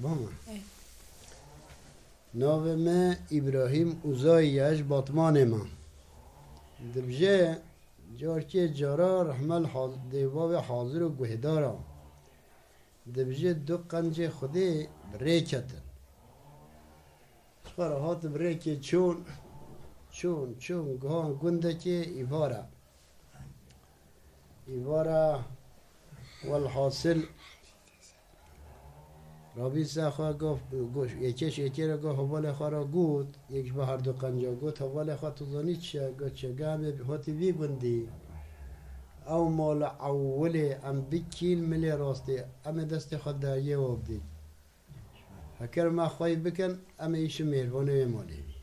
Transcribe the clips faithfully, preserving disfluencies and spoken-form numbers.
Bama. Ê. Navê me Îbrahîm Uzayî ye, ji Batmanê me. Dibije, carkê cara rehmel haz-, dê bavê hazir û guhdar a. Dibije du qencê Xwedê bi rê ketin. Ji xwe re hat bi rêkê çûn, çûn, çûn, gihan gundekê îvara. Îvara, welhasil, rabî ser xwe gof, goş, yekê ji yekê re gof hevalê xwe re got, yek ji bo her du qenca got, hevalê xwe tu zanî çi ye? Got, çi, ga em ê hotî vî gundî. Ew mala ewilê em bikîn milê rastê, em ê destê xwe deriyê we bidîn. Heker me xweyî bikin, em ê îşin mêrvanê wê malê bî.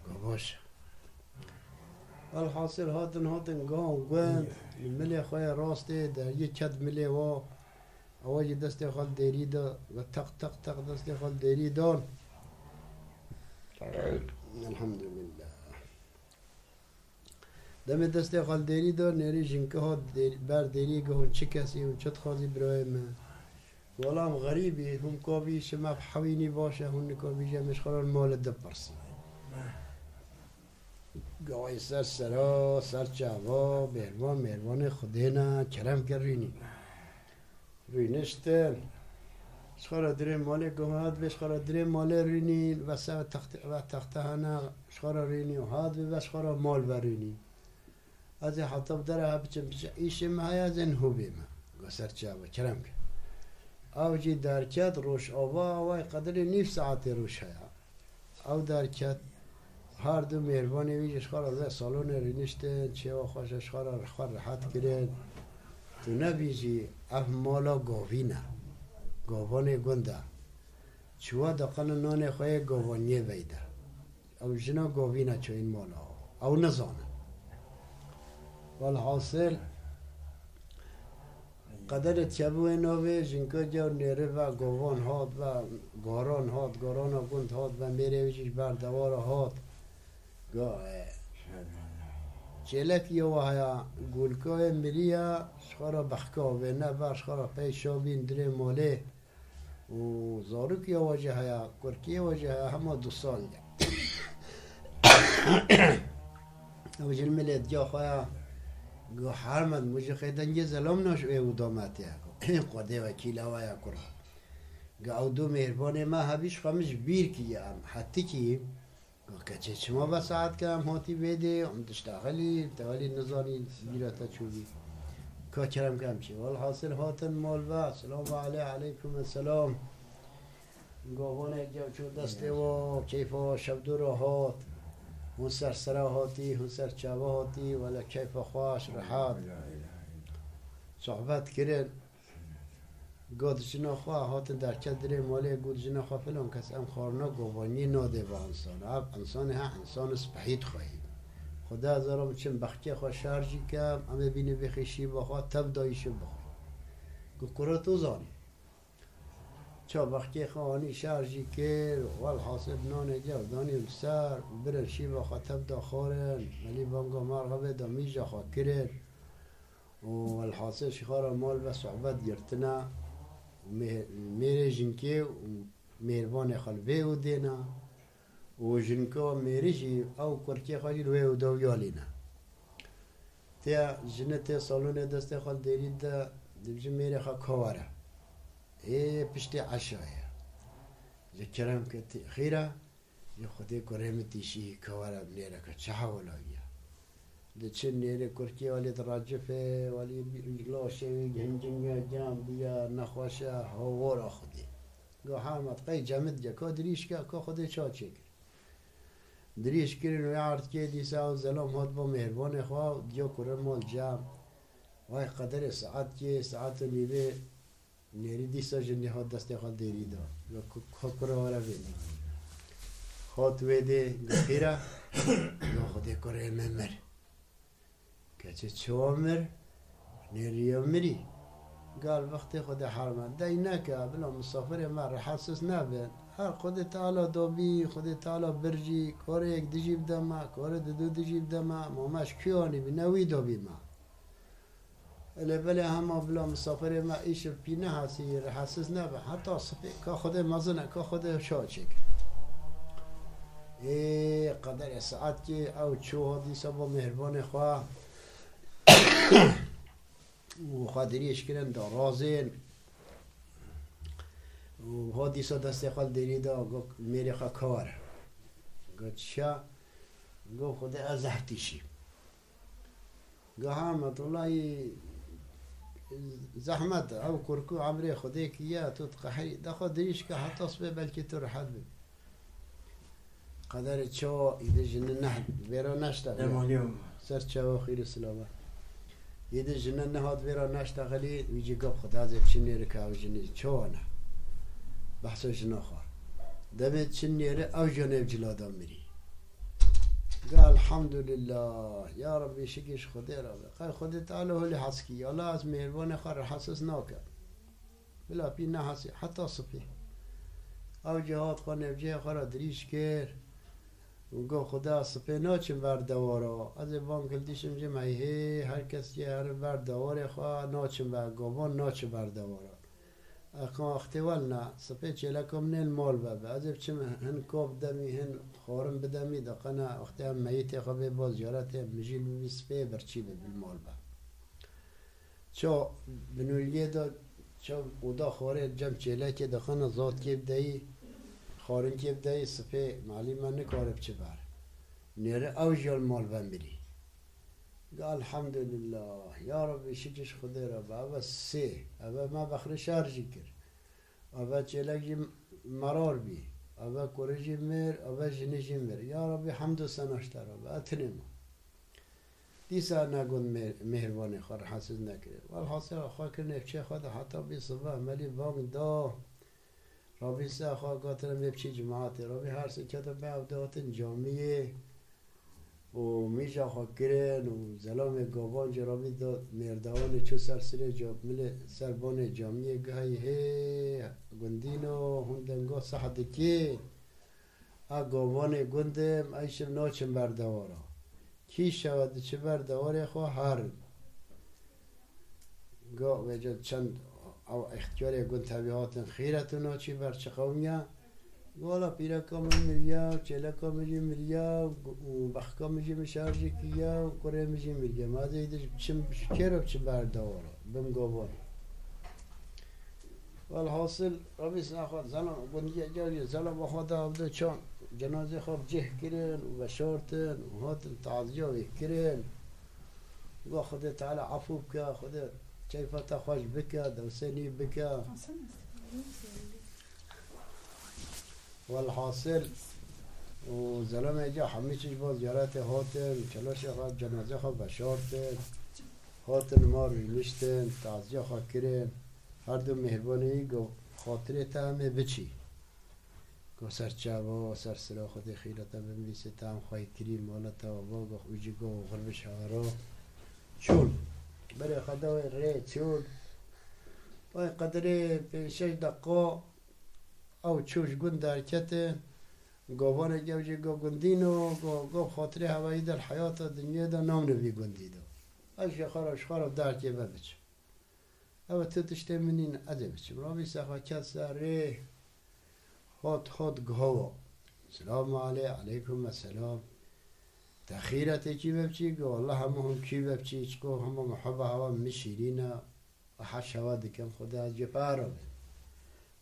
Go baş e. Welhasil hatin, hatin gan gund, li milê xwe yê rastê, deriyê ket milê wa. Ewa jî destê xwe li dêrî da, ve teq, teq, teq destê xwe li dêrî dan. Elhamdulillah. Demê destê xwe li dêrî da, nêrî jinke hat dêrî, ber dêrî, go hûn çi kesî, hûn çi dixwazî birayê me? Wela em xerîb î, hûn ka bî şima bi hewînî baş e, hûn nika bî jî em ê ji xwe re li malê dipirsî. Gawê ser sera, ser çava, mêrvan, mêrvanê Xwedê ne, kerem ke rûnî. Rûniştin. Ji xwe re dirê malê, go hat vê ji xwe re dirê malê rûnî, ve se texte, ve texte hene, ji xwe re rûnî û hat vê ve ji xwe re mal ve rûnî. Ez ê heta bi dera he biçim, biçim, îşê me heye, ez ê niho bême. Go ser çava, kerem ke. Ew jî derket, rojava, way qederê nîv saetê roj heye. Ew derket, her du mêrvanê wî jî ji xwe re vê salonê rûniştin, çêwa xwe ji xwe re xwe rehet kirin. Tu nebî jî ev mala govî ne. Govanê gund e. Çiwa diqine nanê xwe yê govaniyê veyde. Ew jina govî ne çayên mala. Ew nizane. Welhasil, qederê çebûyê navê jinka car nêrî ve govan hat ve, garan hat, garana gund hat ve, mêrê wî jî ji ber dewara hat. Ga, e, çêlek ya we heye, gulka wê miriye, ji xwe re bexka vê ne ver, ji xwe re pey şabîn dirê malê. Û zarokê wa jî heye, kurkê wa jî heye, hema du sal ye. Ew jin milê diya xwe ya, go Hermed, mujixê dengê zelam naş ê û dametiye. Xwedê wekîla we ya kura. Go ew du mêrvanê me hebî ji xwe min ji bîr kiriye em. Hetikî Go keçê çima ve saet ke em hatî vê dê, em diştaxilî, te welî nizanî bîra te çûbî. Ka kerem ke em çi. Welhasil hatin mal ve, selamu alê, aleykum selam. Govanek ya çû destê wa, keyfa wa şevdû re hat. Hûn ser sera hatî, hûn ser çava hatî, wele keyfa xweş, rehat. Sohbet kirin. Got jina xwe, hatin derket dirê malê, got jina xwe, filan kes em xwarina govaniyê nadê va insana. Ev insanê he, insana spehî dixweyî. Xuda ez ê re biçim bexkê xwe şerjî kem, em ê bînî bêxî şîva xwe tev dayîşê bixwe. Got kura tu zanî. Ça bexkê xwe anî şerjî kir, welhasil nanê gev danî li ser, birin şîva xwe tev da xwarin, melî banga merxevê da mîja xwe kirin. Û welhasil ji xwe re mal ve sohbet girtine. Mê-, mêrê jinkê û mêrvanê xwe li vê û dêne. Û jinka mêrî jî ew kurkê xwe jî li wê û da wiyalîne. Tê jine tê salonê destê xwe li dêrî de dibije mêrê xwe ka were. Ê piştê eşa ye. Ji kerem ke tê xîr e. Yê Xwedê kurê min tîşî ka were nêreke çi hewla wî ye. Diçin nêrê kurkê welî diracifê, welî laşê wî hincinge giran bûye, nexweş e, hawora Xwedê. Go Hermed qey cemid ge, ka dirîj ke, ka Xwedê ça çêkir. Dirîj kirin wê erdkê dîsa ew zelam hat bo mêrvanê xwe, diya kurin mal cem. Vay qederê saet kê, saet û nîvê. Nêrî dîsa jin nîha destê xwe dêrî da. Go ku-, ku-, kura were vê dî. Hat wê dê, go xîra, go Xwedê kurê me mir. Keçê çiwa mir? Nêrî ya mirî. Gal wextê Xwedê herme. Dey neke, bila misafirê me rehetsiz nebin. Her Xwedê Teala dobî, Xwedê Teala birjî, karê yek dijî bide me, karê didu dijî bide me, ma me ji kî anî bî, ne wî dobî me. Ele belê hema bila misafirê me îşev pî nehasî, rehetsiz nebe. Heta sibê ka Xwedê mezin e, ka Xwedê şa çêkir. Ê, qederê saetkê ew çû ha dîsa bo mêhribanê xwe. Û xwe dirêj kirin, darazên. Û ha dîsa destê xwe li derî da, got, mêrê xwe ka were. Got, çi ya? Got, Xwedê ez zehf tîşîm. Got, ha, Metullayî, zehmet e, ew kurkû emrê Xwedê kiriye, tu diqehirî, de xwe dirêj ke heta sibê belkî tu rehet bibî. Qederê çawa îdî jini neh vêra neştexilî. Demaliyo. Ser çawa xîr û silama. Îdî jini nehat vêra neştexilî, wî jî gap xwe da ez ê çi nêrî ke ew jinî çawa ne. Behsa jina xwe. Demê çi nêrî ew jî nêv cilada mirî. Ga elhamdulillah. Ya Rabbî şikî ji Xwedê re be. Qey Xwedê Teala holê hez kî. Ya Allah ez mêhribanê xwe rehetsiz nakim. Bila pî nehesî heta sibê. Ew jî hat xwe nêvceyê xwe re dirîj kir û got, Xweda, sibê naçim ber dewara. Ez ê bang kildîşim jim heyhê, her kes jê herin ber dewarê xwe, naçim ber gavan, naçim ber dewara. Eqan wextê welna, sibê çêleka min ê li mal be be. Ez ê biçim hin kop demî, hin xwarin bidemî, de qena wextê em meyitê xwe bê bo ziyaretê, mijîl bibî sibê birçî bibî li mal be. Ço binûliyê de, ço oda xwarê cem çêlekê dixine, zotkê bideyî, xwarinkê bideyî, sipê malî me nikare biçi ber. Nêre ew jî mal ve mirî. Ga elhamdulillah, ya Rabbî şikir ji Xwedê re be, eve sê, eve me bexrê şer jî kir. Eve çêlek jî merar bî, eve kurê jî mir, eve jinê jî mir. Ya Rabbî hemd û sena ji te re be, etinê me. Dîsa negund mê-, mêhribanê xwe rehetsiz nekirê. Welhasil xwe kirinê piçê xwe de heta bî sibe emelî bang da. Rabî ser xwe gotin em ê biçî cimatê. Rabî her sê kete be ew dihatin camiyê û mîja xwe kirin û zelamê gavan jî rabî da mêrdawanê çû ser sirê ca-, milê ser banê camiyê gihayî hê gundîno hûn dengo seh dikê. A gavanê gund im, ey şev naçin ber dewara. Kî şewe diçi ber dewarê xwe herin. Ga vêca çend ew îxtiyarê gund tevî hatin, xîret û naçî ber çi qewmiya. Wala pîreka min miriya, çêleka min jî miriya, û bexka min jî min şerjî kiriya, û kurê min jî miriya. Ma ez ê dij çim, kê re biçim ber dewara, bim gavan. Welhasil, Rabî sina xwe, zelam, gundiye gel, zelam xwe da, evde çan, cenazê xwe bi cih kirin û veşartin û hatin taziya wê kirin. Ga Xwedê Teala efû bike, Xwedê keyfa te xweş bike, dewsê nî bike. Welhasil, û zelamê ca hemî çi ji bo ziyaretê hatin, çeloşê xwe, cenazê xwe veşartin. Hatin mar rûniştin, taziya xwe kirin. Her du mêhribanê wî got, xatirê te em ê biçî. Got, ser çava, ser sira Xwedê xîra te binivîsê, te em xwey kirî, mala te ava, got, û jî got, xurbiş hara. Çûn. Berê xwe da wê rê çûn. Vay qedirê pênc şeş deqa ew çû ji gund derketin. Govanê gev jî got, gundîno, got, got, xatirê hevayî de li heyata dinyê de namine vî gundî de. Ez jê xwe re, ji xwe re derkê ve biçim. Ew tu tiştê min nîn, ez ê biçim. Rabî ser xwe ket ser rê, hot, hot, gihowa. Selamu alê, aleykum selam. Te xîretê kî ve biçî, go, Allah hemû hûn kî ve biçî, çiko hema muheba hewa min şîrîn e. Heş hewa dikim, Xwedê ez jê para bim.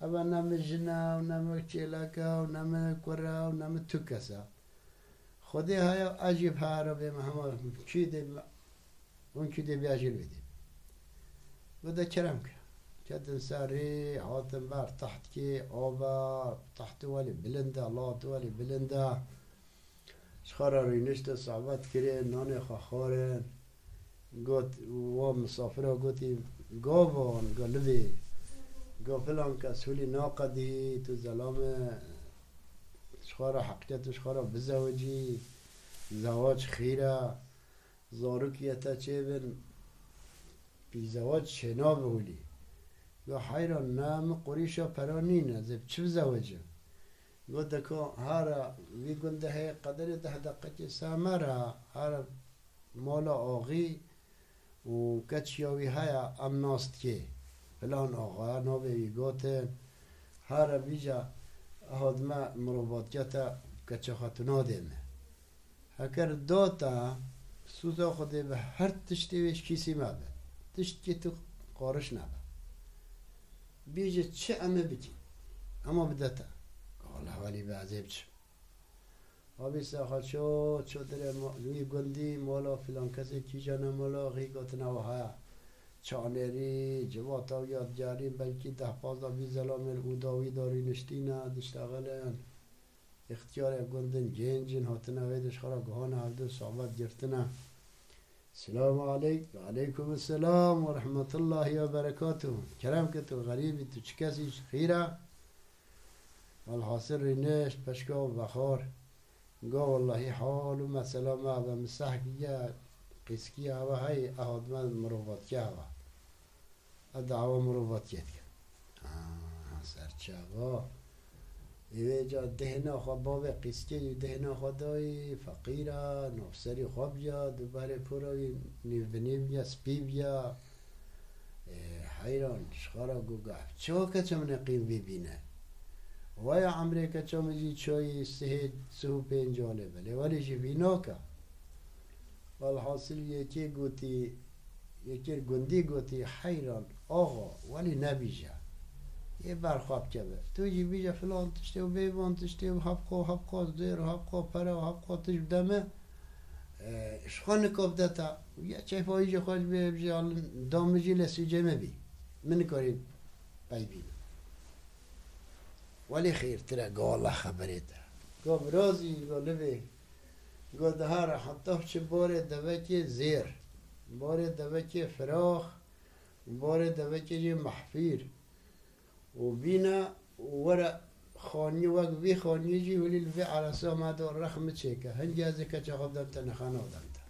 Eva ne min jin e, û ne min çêlek e, û ne min kur e, û ne min tu kes e. Xwedê haya ez jê para bim, hema kî dê, hûn kî dê bî ez jê wê dê. Bi de kerem ke. Ketin ser rê, hatin ber tehtkê, ava, tehtê welî bilind e, latê welî bilind e. Ji xwe re rûniştin, sohbet kirin, nanê xwe xwarin. Got, wa misafira gotî, gavan, go livê, go filan kes hûlî naqedî, tu zelame ji xwe re heqiyet û ji xwe re bizewicî, zewac xîr e, zarokî ye te çêbin, pî zewac çênabe hûlî. Go heyran, ne min qurîşa pera nîn, ez ê bi çi bizewicim? Got, deka hara vî gundê heye qederê deh deqekê ser me re, hara mala axî, û keçiya wî heye, em nas dikê. Filan axa, navê wî gotin. Here vîca, eha dime mirovatiya te, keça xwe tu nadê me. Heker da te, sûza Xwedê bi her tiştê wê ji kîsî me be. Tiştkî tu qariş nebe. Bîje çi em ê bikî? Ema bide te. Wala welî be ez ê biçim. Rabî Saxa ço, ço dire ma-, wî gundî, mala filan kesê kîja ne mala, xî gotina wiha ye. Çanêrî, civata wî ya diyarî, belkî deh pazdeh vî zelamên û dawî darî niştîne, diştexilin. Îxtiyarê gundin, gêncin, hatine wê de ji xwe re guhane hevdu sohbet girtine. Selamu aleyk, ve aleykum selam ve rahmetullahi ve berekatuhu. Kerem ke tu xerîbî, tu çi kesî, xîr e? Welhasil rînişt, peşka û vexar. Ga wellahî hal û mesela me eve, min seh kiriye, qîskiya eve hey, eha dime mirovatiya eve. Ez dawa mirovatiyê dikim. Ha, serçava. Ê vê ca dihna xwe bavê qîskê jî dihna xwe dayî, feqîr e, navserî xwe biya, du berê pora wî nîv bi nîv biya, spî biya. Ê, heyran, ji xwe re got, "Gah, çi weke çi min ê qîm vî bîne?" Waya emrê keça min jî çayî sihê sih û pênc alê belê, welê jî vî nake. Welhasil yekê gotî, yekê gundî gotî, "Heyran, axa, welî nebîje. Yê ber xwe bikeve. Tu jî bîje filan tiştê û bê van tiştê û hevqo, hevqo zêr û hevqo pere û hevqo tişt bide me. E, ji xwe nika bide te. Ya keyfa wî jî xweş bê, bijî alin da min jî lê sûcê me bî. Min nikarî pey bînim." Welî xêrtir e, ga wela xeberê te. Ga virazî, ga livê. Ga dihare heta çi barê devekê zêr, barê devekê firax, barê devekê jî mehfîr û bîne û were xaniyê wek vî xaniyê jî hulî li vê eresa me de rexmi çêke. Hingê ez ê keça xwe bidem te, nexwe nadem te.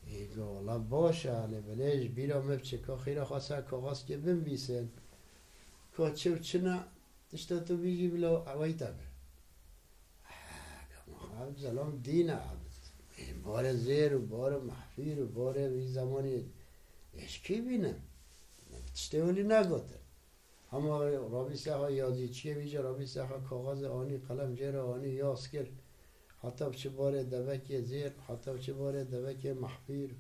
Ê, ga wela baş e, lê belê ji bîra me biçe, ka xîra xwe ser kaxezkê binivîsin. Ka çi û çi ne, tişta tu bîjî bila ewey te be. Ev zelam dîn e, ev barê zêr û barê mehfîr û barê wî zemanî ê ji kî bînim? Tiştê welî negotin. Hema Rabî Seha yazîçiyê wî jî, Rabî Seha kaxezê anî, qelem jê re anî, yaz kir. Heta biçi barê devekê zêr, heta biçi barê devekê mehfîr,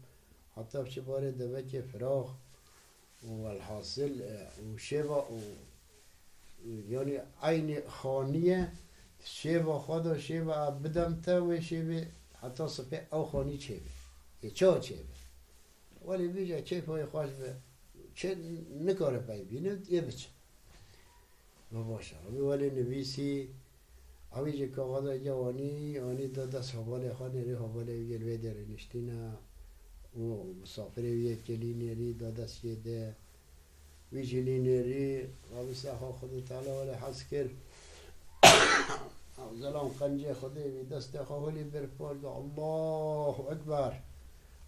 heta biçi barê devekê firax. Û welhasil, e, û şêva û, û, yanî eynî xanî ye, şêva xwe de şêva bidem te, wê şêvê heta sipê ew xanî çêbe. Ê çawa çêbe? Welê bêje keyfa wê xweş be. Çi nikare pey bîne, yê biçe. Ma baş e. Wî welê nivîsî, ewî jî kaxeza cewanî, anî da dest hevalê xwe, nêrî hevalê wî yê li wê derê niştîne û misafirê wî yê kelî nêrî da dest yê de. Wî jî lî nêrî, Rabî Seha Xwedê Teala welê hez kir. Zelam qencê Xwedê wî destê xwe welî bir por da, Allahu Ekber.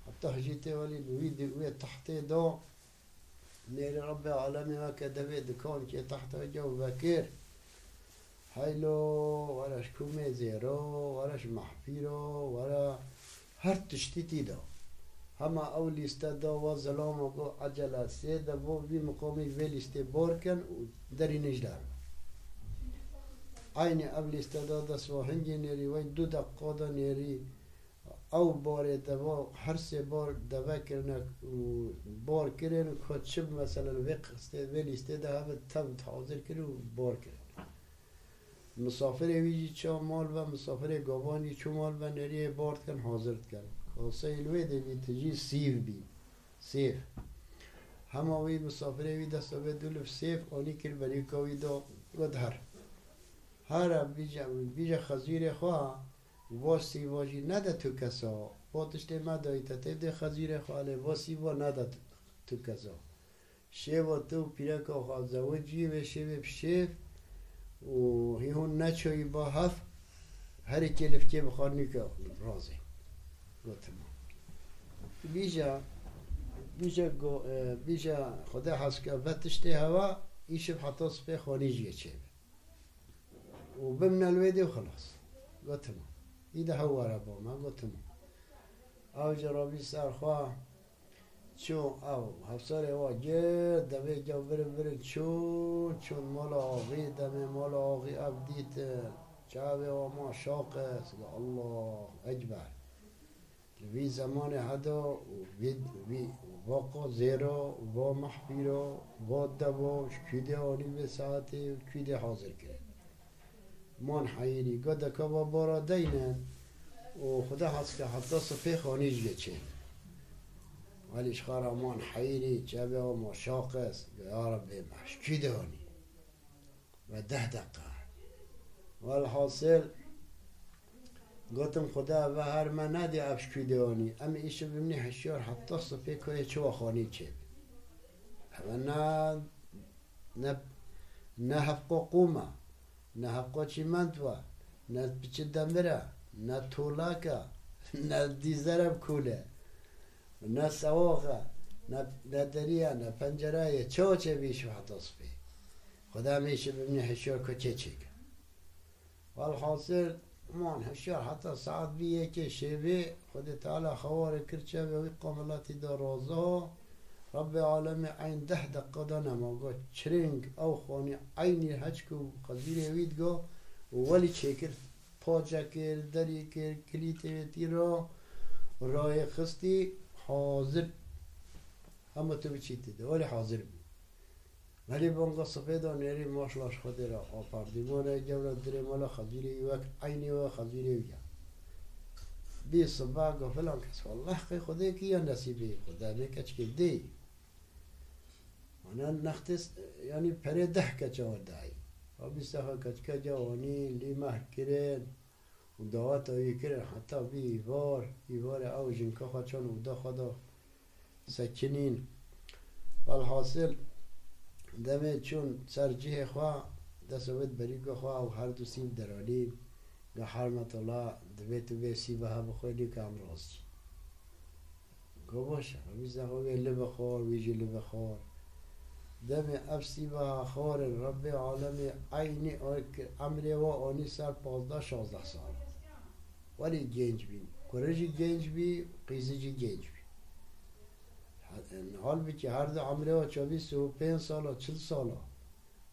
Heta hicî tê welî wî di-, wê tehtê da. Nêrî Rebbê Alemê weke devê dikankê tehta gew vekir. Heylo, were ji kumê zêro, were ji mehfîro, were her tiştî tî de. Hema ew lîste da wa zilama got, ecele sê de bo vî miqomî vê lîstê bor kin û derî nij derbe. Eynî ev lîste da dest wa hingê nêrî, wey du deqa da nêrî. Ew barê deva, her sê bar deve kirine û bar kirin, ku çi mesela li vê qistê, vê lîstê de hebe tev hazir kirin û bar kirin. Misafirê wî jî çawa mal ve, misafirê gavan jî çû mal ve, neriyê bar dikin, hazir dikin. Kaseyê li wê de bî, tijî sîv bî. Sêv. Hema wî misafirê wî desta vê du liv sêv anî kir berîka wî da, got her. Here bîje, bîje xezîrê xwe, va sîva jî nede tu kesa. Va tiştê me dayî te tê dê xezîrê xwe, lê va sîva nede tu, tu kesa. Şêva tu û pîreka xwe zewicî, vê şêvê bi şêv û hî hûn neçoyî ba hev, herikê lifkê bi xwe nîke razê. Gotim. Bîja, bîja go-, e, bîja Xwedê hez ke ve tiştê hewa, îşev heta sibê xanî jiyê çêbe. Û bimne li wê dê û xilas. Gotim. Î de hew were bo me, gotim. Ew jî rabî ser xwe, Çûn ew hevserê wa girt, demê gel virin virin çûn, çûn mala axî, demê mala axî ev dîtin. Çavê wa ma şaq est, go Allahu Ekber. Li vî zemanê heda û vî, vî vaka zêra, va mehfîra, va deva, ji kû dê anî vê saetê û kû dê hazir kirin. Man heyîrî, go deka va bara deynin û Xuda hezke heta sifê xanî ji geçê. Welî ji xara man heyîrî, çavê wa ma şaq est, go ya Rebbê me, ji kû dê anî? Ve deh deqa. Welhasil, gotim, Xuda ve her me nedî ev ji kû dê anî. Em ê îşev bimînî hişyar heta sifê ku yê çi wa xanî çêbe. Eve ne, ne, ne hevqa qûm e, ne hevqa çîment we, ne piçi demir e, ne tolak e, ne dîzer e bi kûl e, ne sewax e, ne, ne derî ye, ne pencere ye. Çawa çêbî îşev heta sifê? Xuda em ê îşev bimînî hişyar ku çê çêke. Welhasil, man hişyar heta saet vî yekê şevê, Xwedê Teala xewarê kir çavê wî, qamilatî da roza. Rebbê alemê eyn deh deqa da nema, got, çirêng ew xanî eynî heçku xezîrê wî digo û welî çêkir, pace kir, derî kir, kilîtê wê tî ra, rayê xistî, hazir. Hema tu biçî tê de, welî hazir bû. Belê banga sifê de nêrî maşla ji Xwedê re, apardîmane gewre dirê mala xezîrê wî wek eynî we xezîrê wî ye. Bî siba go filan kes, wallah qey Xwedê kî ya nesîbê Xwedê ne keçikê dê. Ana nextê s-, yanî perê deh keça we dayî. Wa bî sexa keçike ca wanî, lî mehr kirin. û daweta wî kirin heta bî îvar, îvarê ew jinka xwe çan û da xwe da sekinîn. Welhasil, demê çûn ser cihê xwe, dest û vêt berîka xwe û her du sîv deranîn. Ga Hermetullah, divê tu vê sîva he bixwînî ke em razî. Go baş e, Remîza xwe wê li bixwar, wî jî li bixwar. Demê ev sîva xwarin, Rebbê alemê eynî emrê wa anî ser pazdeh şazdeh sal. Welî genc bîn. Kure jî genc bî, qîzî jî genc bî. Halbikî her du emrê wa çavî sî û pênc sala, çil sala.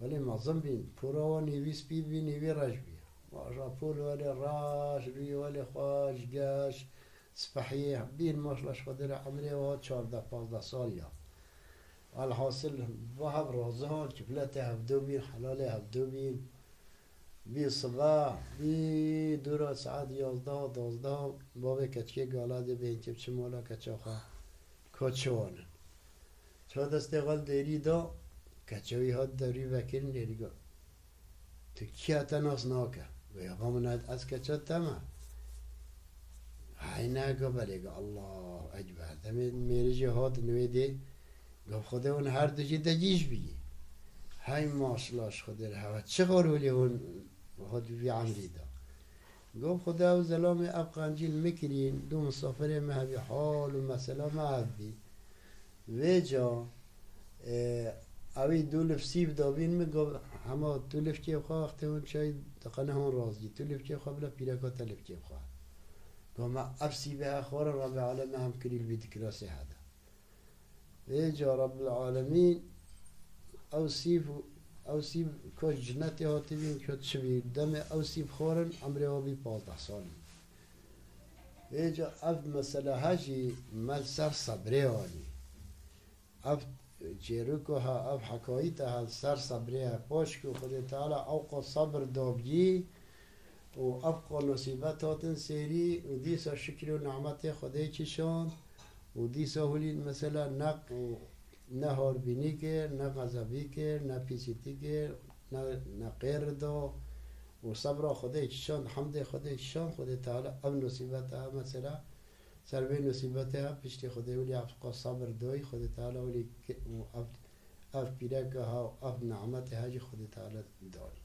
Welê mezin bîn. Pûra wa nîvî spî bî, nîvî reş bî. Maşa pûl welê reş bî, welê xweş, geş, spehiyê bîn, maşla ji Xwedê re emrê wa çardeh pazdeh sal ya. Alhasil, va hev razihan, çifletê hevdo bîn, helalê hevdo bîn. Bî sibe, bî dûra saet yazdeh, dozdeh, bavê keçikê gala dê bêhn çi biçin mala keça xwe. Ka çi wanin. Ça destê xwe li dêrî da, keça wî hat derî vekirin, dêrî got, "Tu kî ye, te nas nake?" Go, "Ya ba min ez keça te me." Heyne go, "Belê." Go, "Allahu Ekber." Demê mêrê jî hat nivê dê, go, "Xwedê hûn her du jî degîş bî." Hey maşla ji Xwedê re, hewa çi xor welê hûn hat vî emrî da. Go, "Xwedê ew zelamê ev qencî li min kirîn, du misafirê me hebî, hal û mesela me ev bî." Vêca, e, ewî du lif sîv dabîn min, go, "Hema tu lifkê xwe wextê hûn çay diqine hûn razî, tu lifkê xwe bila pîreka te lifkê xwe." Go, "Me ev sîvê he xwarin, Rebbê Alemê hem kirî li vî di kirasê hede." Vêca Rebbil Alemîn ew sîv, ew sîv ku ji cinetê hatibîn, ku çi bî, demê ew sîv xwarin, emrê wa bî pazdeh salî. Vêca ev mesele he jî me li ser sebrê anî. Ev çêriko he, ev hekayîte he li ser sebrê he. Paş ku Xwedê Teala ewqa sebir dabî û ewqa nosîbet hatin sêrî û dîsa şikrî û nimetê Xwedê kişand û dîsa hûlî mesela ne, ne harbînî kir, ne xezebî kir, ne pîsîtî kir, ne, ne qêr da û sebra Xwedê kişand, hemdê Xwedê kişand, Xwedê Teala ev nosîbete he mesela Ser vê musîbetê he piştî Xwedê welî ev qas sebir doyî, Xwedê Teala welî ki-, ev, ev pîreke ha, ev nimetê he jî Xwedê Teala danî.